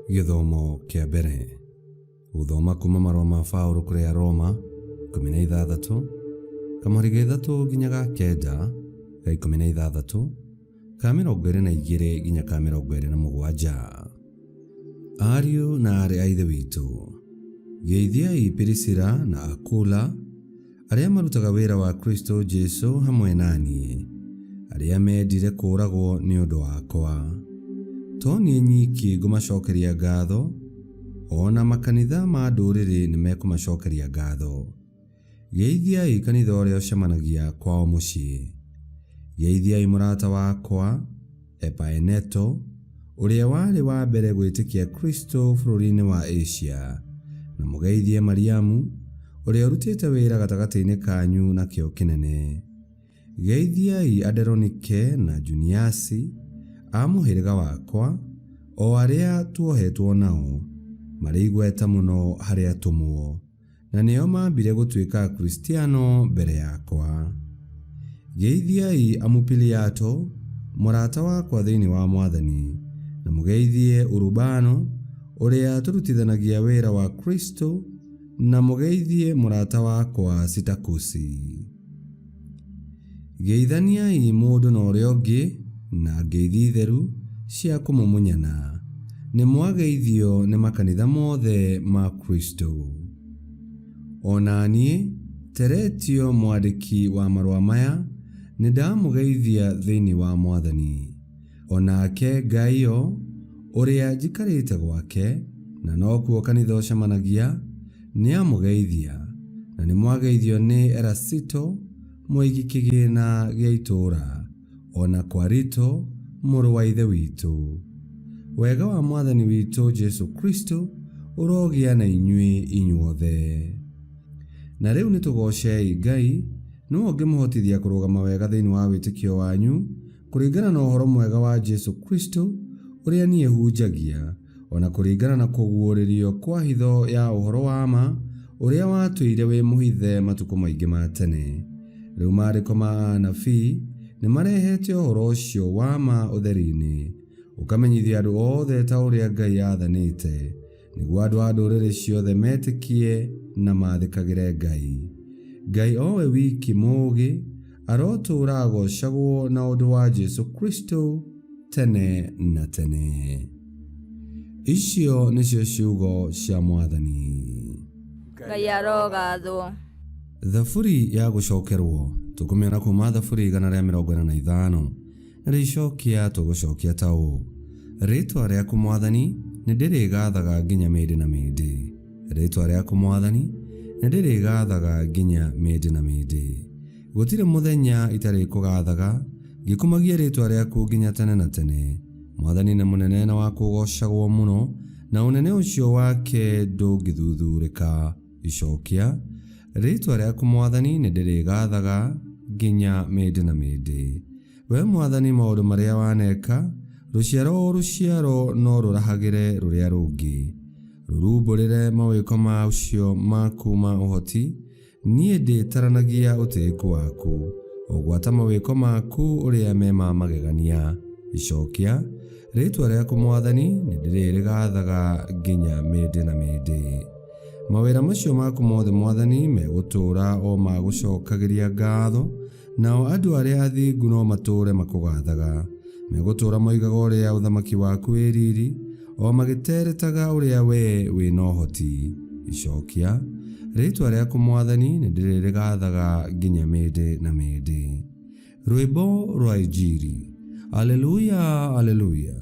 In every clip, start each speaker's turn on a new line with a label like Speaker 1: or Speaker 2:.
Speaker 1: Gĩthomo kĩa mbere. Gũthoma kuma marũa ma Paũlũ kũrĩ Aroma 16, kamũhari ga ithatũ nginya ga kenda, ga 16, ka 22 nginya ka 27. Ariũ na aarĩ a Ithe witũ, geithiai Pirisila na Akula, arĩa marutaga wĩra wa Kristo Jesu hamwe na niĩ, arĩa meendire kũũragwo nĩ ũndũ wakwa. To niĩ nyiki ngũmacokeria ngatho, o na makanitha ma ndũrĩrĩ nĩ mekũmacokeria ngatho. Geithiai kanitha ũrĩa ũcemanagia kwao mũciĩ. Geithiai mũrata wakwa Epaeneto, ũrĩa warĩ wa mbere gwĩtĩkia Kristo bũrũri-inĩ wa Asia, na mũgeithie Mariamu, ũrĩa ũrutĩte wĩra gatagatĩ-inĩ kanyu na kĩyo kĩnene. Geithiai Anderonike na Juniasi, a mũhĩrĩga wakwa, o arĩa tuohetwo nao, marĩ igweta mũno harĩ atũmwo. Na nĩo maambire gũtuĩka Akristiano mbere yakwa. Geithiai Amupiliato, mũrata wakwa thĩinĩ wa Mwathani, na mũgeithie Urubano, ũrĩa tũrutithanagia wĩra wa Kristo, na mũgeithie mũrata wakwa Sitakusi. Geithaniai mũndũ na ũrĩa ũngĩ na ngeithi theru cia kũmumunyana. Nĩ mwageithio nĩ makanitha mothe ma Kristo. O na niĩ, Teretio mwandĩki wa marũa maya, nĩ ndamũgeithia thĩinĩ wa Mwathani. O nake Gaio, ũrĩa njikarĩte gwake, na nokuo kanitha ũcemanagia, nĩamũgeithia, na nĩmwageithio nĩ Erasito, mũigi kĩgĩĩna gĩa itũũra, o na Kwarito, mũrũ wa Ithe witũ. Wega wa Mwathani witũ Jesu Kristo ũrogĩa na inyuĩ inyuothe. Na rĩu nĩtũgoocei Ngai, nĩwe ũngĩmũhotithia kũrũgama wega thĩinĩ wa wĩtĩkio wanyu, kũringana na ũhoro mwega wa Jesu Kristo ũrĩa niĩ hunjagia, o na kũringana na kũguũrĩrio kwa hitho ya ũhoro wa ma ũrĩa watũire wĩ mũhithe matukũ maingĩ ma tene. Rĩu maandĩko ma anabii nĩ marehete ũhoro ũcio wa ma ũtheri-inĩ, ũkamenyithia andũ othe ta ũrĩa Ngai aathanĩte, nĩguo andũ a ndũrĩrĩ ciothe metĩkie na maathĩkagĩre Ngai. Ngai o we wiki mũũgĩ arotũũra agoocagwo na ũndũ wa Jesu Kristo tene na tene. Icio nĩcio ciugo cia Mwathani.
Speaker 2: Ngai arogathwo.
Speaker 1: Thaburi ya gũcokerwo tũkũmĩona kuma Thaburi 145. Rĩcokia tũgũcokia ta ũũ: Rĩĩtwa rĩaku Mwathani nĩndĩrĩgaathaga nginya mĩndĩ na mĩndĩ. Rĩĩtwa rĩaku Mwathani nĩndĩrĩgaathaga nginya mĩndĩ na mĩndĩ. Gũtirĩ mũthenya itarĩkũgaathaga, ngĩkumagia rĩĩtwa rĩaku nginya tene na tene. Mwathani nĩ mũnene na wa kũgoocagwo mũno, na ũnene ũcio wake ndũngĩthuthuurĩka. Icokia, Rĩĩtwa rĩaku Mwathani nĩndĩrĩgaathaga nginya mĩndĩ na mĩndĩ. We Mwathani maũndũ marĩa waneka, rũciaro o rũciaro no rũrahagĩre rũrĩa rũngĩ, rũrumbũrĩre mawĩko macio maku ma ũhoti. Niĩ ndĩtaranagia ũtĩĩku waku, o gwata mawĩko maku ũrĩa me ma magegania. Icokia, Rĩĩtwa rĩaku Mwathani nĩndĩrĩrĩgaathaga nginya mĩndĩ na mĩndĩ. Mawĩra macio maku mothe Mwathani megũtũũra o magũcokagĩria ngatho, nao andũ arĩa athingu no matũũre makũgaathaga. Megũtũũra moigaga ũrĩa ũthamaki waku wĩ riri, o magĩteretaga ũrĩa wee wĩ na ũhoti. Icokia, Rĩĩtwa rĩaku Mwathani nĩndĩrĩrĩgaathaga nginya mĩndĩ na mĩndĩ. Rwĩmbo rwa Injiri. Aleluya, aleluya.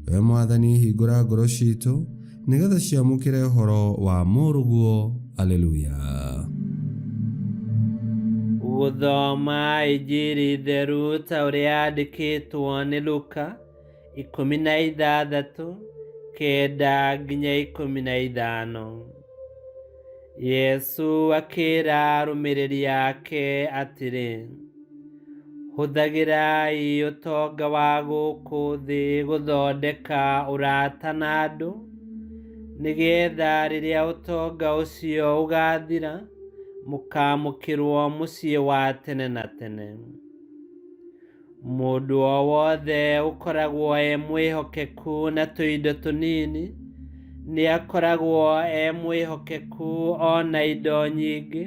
Speaker 1: We Mwathani hingũra ngoro ciitũ nĩgetha ciamũkĩre ũhoro wa Mũrũguo. Aleluya.
Speaker 3: Gũthoma Injiri theru ta ũrĩa yandĩkĩtwo nĩ Luka 16, 9 nginya 15. Yesũ akĩĩra arũmĩrĩri ake atĩrĩ, Hũthagĩrai ũtonga wa gũkũ thĩ gũthondeka ũrata na andũ, nĩgetha rĩrĩa ũtonga ũcio ũgaathira, mũkaamũkĩrwo mũciĩ wa tene na tene. Mũndũ o wothe ũkoragwo e mwĩhokeku na tũindo tũnini, Nĩ akoragwo e mwĩhokeku o na indo nyingĩ,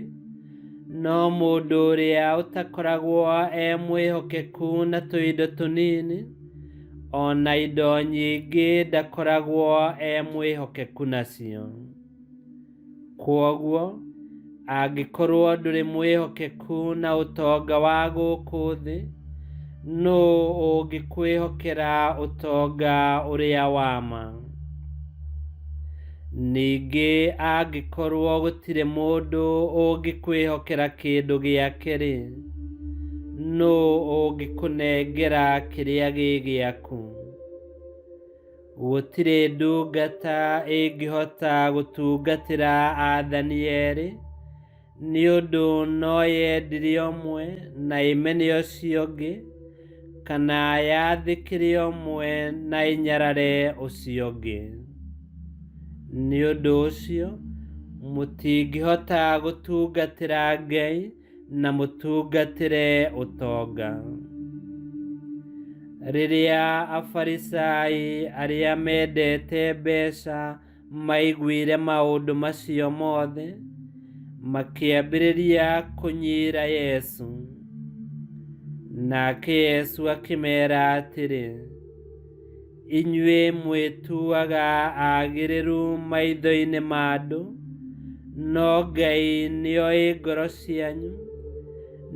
Speaker 3: no mũndũ ũrĩa ũtakoragwo e mwĩhokeku na tũindo tũnini, o na indo nyingĩ ndakoragwo e mwĩhokeku nacio. Kwoguo, angĩkorwo ndũrĩ mwĩhokeku na ũtonga wa gũkũ thĩ, nũũ ũngĩkwĩhokera ũtonga ũrĩa wa ma? Ningĩ angĩkorwo gũtirĩ mũndũ ũngĩkwĩhokera kĩndũ gĩake-rĩ, nũũ ũngĩkũnengera kĩrĩa gĩ gĩaku? Gũtirĩ ndungata ĩngĩhota gũtungatĩra aathani erĩ, nĩ ũndũ no yendire ũmwe na ĩmene ũcio ũngĩ, kana yathĩkĩre ũmwe na ĩnyarare ũcio ũngĩ. Nĩ ũndũ ũcio, mũtingĩhota gũtungatĩra Ngai na mũtungatĩre ũtonga. Rĩrĩa Afarisai arĩa mendete mbeca maiguire maũndũ macio mothe, makĩambĩrĩria kũnyiira Yesu. Nake Yesu akĩmeera atĩrĩ, Inyuĩ mwĩtuaga agĩrĩru maitho-inĩ ma andũ, no Ngai nĩoĩ ngoro cianyu,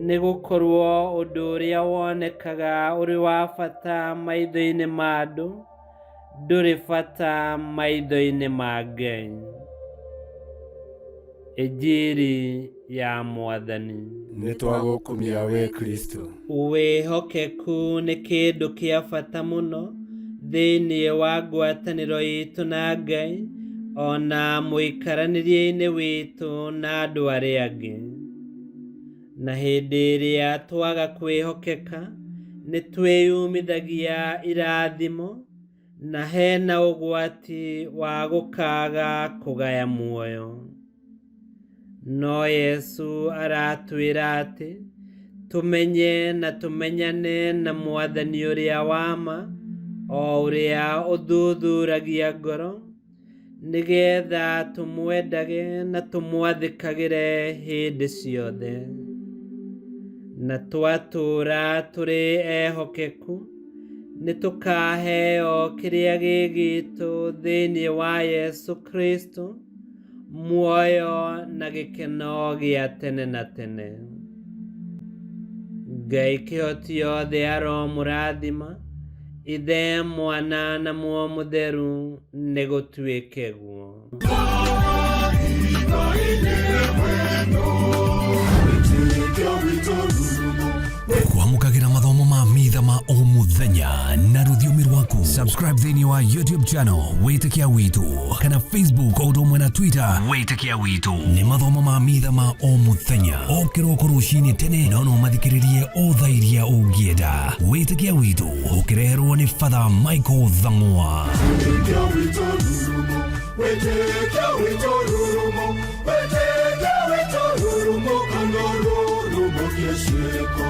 Speaker 3: nĩ gũkorwo ũndũ ũrĩa wonekaga ũrĩ wa bata maitho-inĩ ma andũ, ndũrĩ bata maitho-inĩ ma Ngai. Injiri ya Mwathani.
Speaker 4: Nĩ twagũkumia we Kristo.
Speaker 3: Wĩhokeku nĩ kĩndũ kĩa bata mũno thĩinĩ wa ngwatanĩro itũ na Ngai o na mũikaranĩrie-inĩ witũ na andũ arĩa angĩ. Na hĩndĩ ĩrĩa twaga kwĩhokeka, nĩ twĩyumithagia irathimo na hena ũgwati wa gũkaaga kũgaya muoyo. No Yesu aratwĩra atĩ tũmenye na tũmenyane na Mwathani ũrĩa wa ma, o ũrĩa ũthuthuragia ngoro, nĩgetha tũmwendage na tũmwathĩkagĩre hĩndĩ ciothe. Na twatũũra tũrĩ ehokeku, nĩ tũkaheo kĩrĩa gĩ gitũ thĩinĩ wa Yesu Kristo, muoyo na gĩkeno gĩa tene na tene. Ngai kĩhoti yothe aromũrathima, Ithe, Mwana na Muoyo Mũtheru, nĩ gũtuĩke guo.
Speaker 5: Kwamũkagĩra mathomo ma mitha ma o mũthenya na rũthiomi rwaku. Subscribe thĩinĩ wa YouTube channel Wĩtĩkia Witũ kana Facebook o ũndũ ũmwe na Twitter Wĩtĩkia Witũ. Nĩ mathomo ma mitha ma o mũthenya o kĩroko rũcinĩ tene, no no mathikĩrĩrie o thaa iria ũngĩenda. Wĩtĩkia Witũ ũkĩreherwo nĩ Father Michael Thang'wa.
Speaker 6: Wĩtĩkia witũ rurumo, wĩtĩkia witũ rurumo, wĩtĩkia witũ rurumo, kana rurumo kĩciĩko.